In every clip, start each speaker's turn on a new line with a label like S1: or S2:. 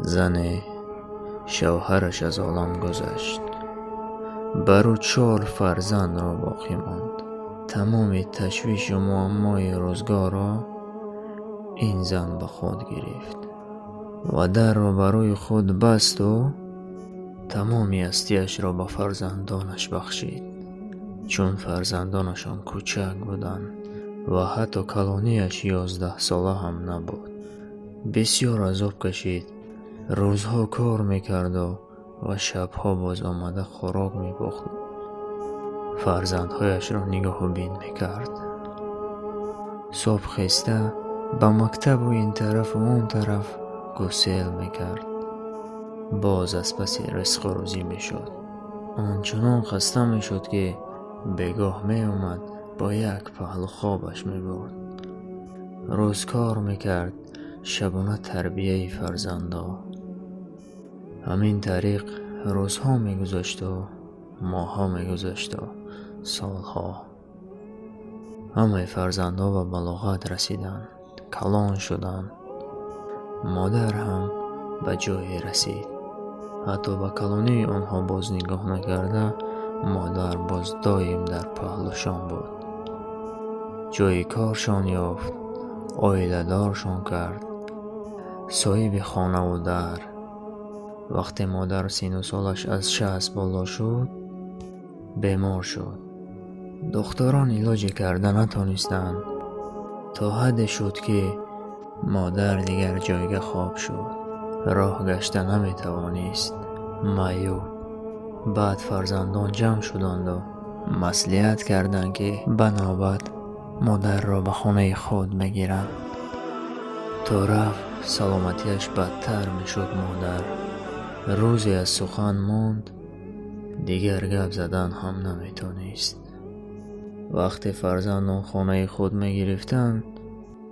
S1: Зане шавҳараш аз олам гузашт, бар ӯ чор фарзандро боқӣ монд. Тамоми ташвишу муаммои рӯзгорро ин зан ба худ гирифт ва дарро ба рӯи худ басту тамоми ҳастиашро ба фарзандонаш бахшид, чун фарзандонашон кӯчак буданд ва ҳатто калонияш 11сола ҳам набуд. Бисёр азоб кашид, рӯзҳо кор мекарду ва шабҳо боз омада хӯрок мепухт, фарзандҳояшро нигоҳубин мекард. Субҳ хеста ба мактабу ин тарафу он тараф гусел мекард, боз аз паси ризқу рӯзӣ мешуд. Ончунон хаста мешуд, ки бегоҳ меомад, бо як паҳлӯ хобаш мебурд. Рӯз кор мекард, шабона тарбияи фарзандо. Ҳамин тариқ рӯзҳо мегузашту моҳҳо мегузашту солҳо. Ҳамаи фарзандҳо ба балоғат расиданд, калон шуданд. Модар ҳам ба ҷое расид. Ҳатто ба калонии онҳо боз нигоҳ накарда, модар боз доим дар паҳлӯшон буд. Ҷои коршон ёфт, оиладоршон кард, соҳиби хонаву дар. Вақте модар сину солаш аз 60 боло шуд, бемор шуд. Духтурон илоҷе карда натонистанд. То ҳадде шуд, ки модар дигар ҷойга хоб шуд, роҳ гашта наметавонист, маъюб. Баъд фарзандон ҷамъ шуданду маслиҳат карданд, ки ба навбат модарро ба хонаи худ мегиранд. То рафт саломатиаш бадтар мешуд. Модар рӯзе аз сухан монд, дигар гап задан ҳам наметонист. Вақте фарзандон хонаи худ мегирифтанд,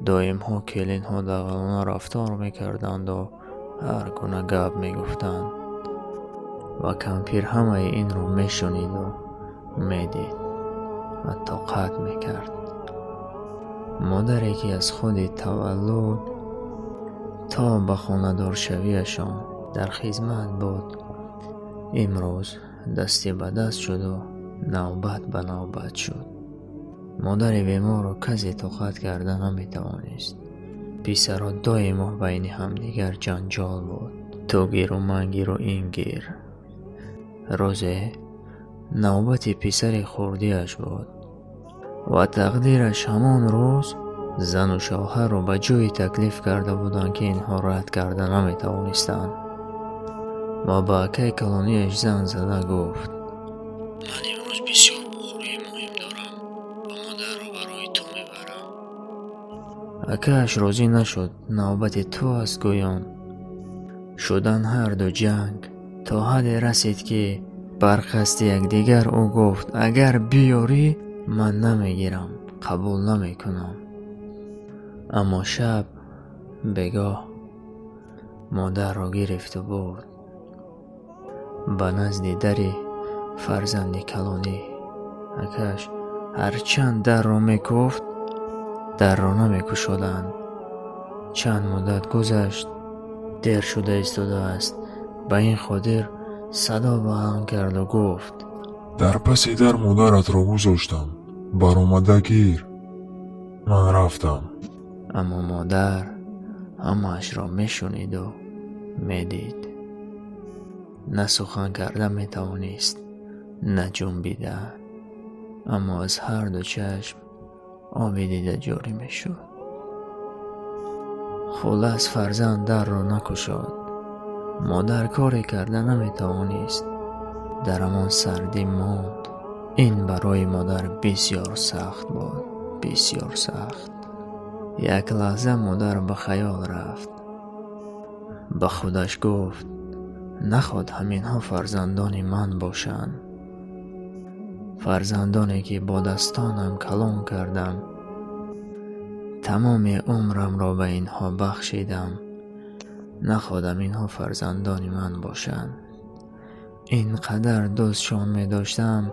S1: доимҳо келинҳо дағалона рафтор мекарданду ҳар гуна гап мегуфтанд ва кампир ҳамаи инро мешуниду медид ва тоқат мекард. Модаре ки аз худи таваллуд то ба хонадоршавиашон дар хизмат буд, имрӯз дасти ба даст шуду навбат ба навбат шуд. Модари беморро касе тоқат карда наметавонист. Писаро доимо байни ҳамдигар ҷанҷол буд: ту гиру ман гиру ин гир. Рӯзе навбати писари хурдиаш буд ва тақдираш ҳамон рӯз зану шавҳарро ба ҷое таклиф карда буданд, ки инҳо рад карда наметавонистанд. Ва ба акай калонияш занг зада гуфт: ман имрӯз бисёр бухӯрии муҳим дорам ва модарро барои ту мебарам. Акааш розӣ нашуд, навбати ту аст гӯён. Шудан ҳарду ҷанг то ҳадде расид, ки бар қасди якдигар ӯ гуфт: агар биёрӣ, ман намегирам, қабул намекунам. Аммо шаб бегоҳ модарро гирифту бурд ба назди дари фарзанди калонӣ. Акаш ҳарчанд дарро мекуфт, дарро намекушоданд. Чанд муддат гузашт, дер шуда истодааст. Ба ин хотир садо баланд карду гуфт:
S2: Дар паси дар модаратро гузоштам, баромада гир. Ман рафтам.
S1: Аммо модар ҳамаашро мешуниду медид. На сухан карда метавонист, на ҷунбида, аммо аз ҳарду чашм оби дида ҷорӣ мешуд. Хуллас, фарзанд дарро накушод. Модар коре карда наметавонист, дар ҳамон сардӣ монд. Ин барои модар бисёр сахт буд, бисёр сахт. Як лаҳза модар ба хаёл рафт, ба худаш гуфт: наход ҳаминҳо фарзандони ман бошанд, фарзандоне ки бо дастонам калон кардам, тамоми умрамро ба инҳо бахшидам, наход ҳаминҳо фарзандони ман бошанд. Ин қадар дӯстшон медоштам,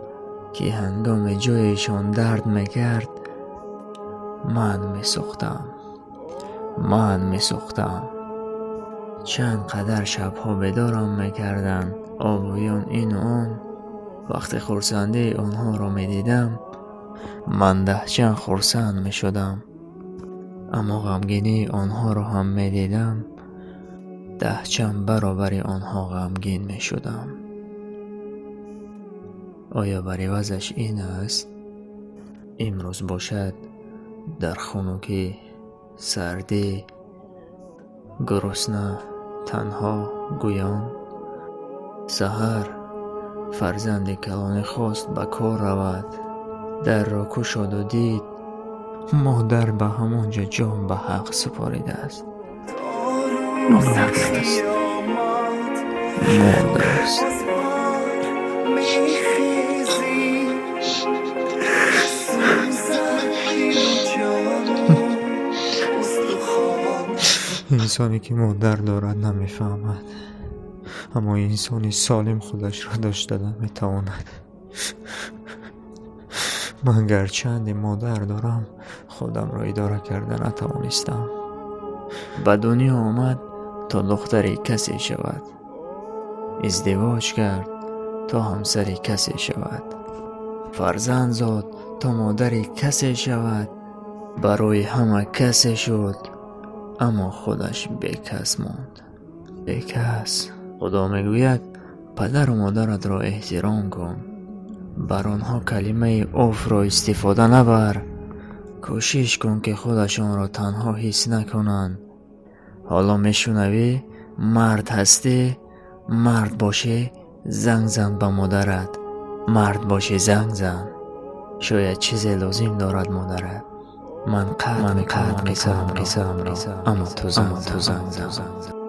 S1: ки ҳангоме ҷоешон дард мекард, ман месӯхтам, ман месӯхтам. Чанд қадар шабҳо бедорам мекарданд, обӯён, ину он. Вақте хурсандии онҳоро медидам, ман даҳчанд хурсанд мешудам. Аммо ғамгинии онҳоро ҳам медидам, даҳчанд баробари онҳо ғамгин мешудам. Оё бар ивазаш ин аст? Имрӯз бошад, дар хунукӣ, сардӣ, гурусна, танҳо, гӯён. Саҳар фарзанди калонӣ хост ба кор равад. Дарро кушоду дид, модар ба ҳамон ҷо ҷон ба ҳақ супоридааст. Мурдааст, мурдааст. Инсоне ки модар дорад, намефаҳмад, аммо инсони солим худашро дошта наметавонад. Ман гарчанде модар дорам, худамро идора карда натавонистам. Ба дунё омад, то духтари касе шавад. Издивоҷ кард, то ҳамсари касе шавад. Фарзанд зод, то модари касе шавад. Барои ҳама касе шуд, аммо худаш бекас монд, бекас. Худо мегӯяд: падару модаратро эҳтиром кун, бар онҳо калимаи уфро истифода набар, кӯшиш кун, ки худашонро танҳо ҳис накунанд. Ҳоло мешунавӣ? Мард ҳастӣ, мард бошӣ, занг зан ба модарат. Мард бошӣ, занг зан. Шояд чизе лозим дорад модарат. Ман қатъ мекунам қиссаамро, аммо ту занг зан.